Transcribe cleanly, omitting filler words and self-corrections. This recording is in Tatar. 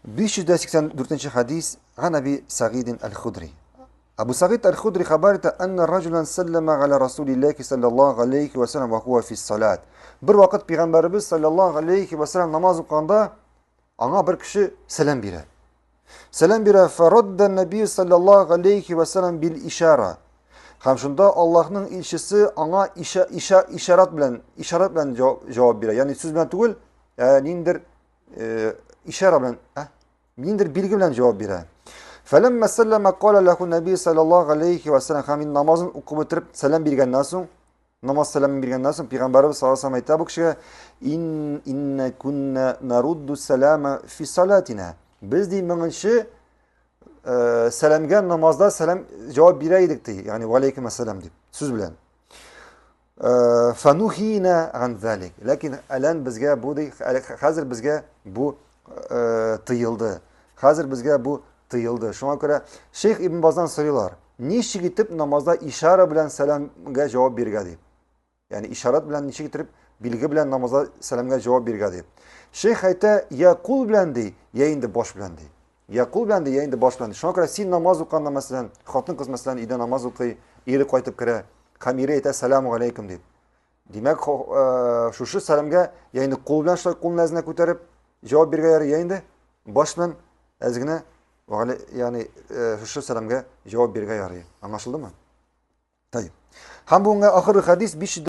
584 хәдис Ган Әби Сагидин Әл-Худри. Абу Сагид Әл-Худри хәбәр итә, әннә раҗулан сәлләмә галя Расулилләхи саллаллаһу алейхи ва саллям ва хуа фи салат. Бер вакыт пәйгамбәребез саллаллаһу алейхи ва саллям намаз укыганда аңа бер кеше сәлам бирә. Сәлам бирә, фарадда наби саллаллаһу алейхи ва саллям бил ишара. Һәм шунда Аллаһның илчесе аңа иша, иша, ишарат белән, ишарат белән җавап бирә. Ягъни сүз белән түгел, ә ниндер ишара белән, ә? Ниндер билге белән җавап бирә. Фәләммә сәлләмә кала ләху нәби саллаллаһу алейхи ва саллям һәм намазын укып бетереп сәлам биргәннән соң, намаз сәламен биргәннән соң пәйгамбәребез саллаллаһу алейһи әйтә бу кешегә: "Ин инна кунна нарудду салама фи салатина." Без ди моңынчы сәламгә намазда сәлам җавап бирә идек ди, ягъни ва алейкум ассалам дип сүз белән. Фанухина ган залик. Ләкин әлән безгә бу ди, хәзер безгә бу тыелды. Хәзер безгә бу тыелды. Шуңа күрә шейх Ибн Баздан сорыйлар, ничек итеп намазда ишара белән сәламгә җавап бирергә дип. Ягъни ишарат белән ничек итеп билге белән намазда сәламгә җавап бирергә дип. Шейх әйтә, я кул белән ди, я инде баш белән ди. Я кул белән ди, я инде баш белән ди. Шуңа күрә син намаз укыганда, мәсәлән, хатын-кыз мәсәлән өйдә намаз укый, ире кайтып керә, һәм ире әйтә сәламу алейкум дип. Димәк, шушы сәламгә я инде кул белән шулай кулын әзенә күтәреп җавап бирергә ярый, я инде баш белән әз генә ягъни шушы сәламгә җавап бирергә ярый. Аңлашылдымы? Тайып. Һәм бүгенге ахыргы хәдис 500.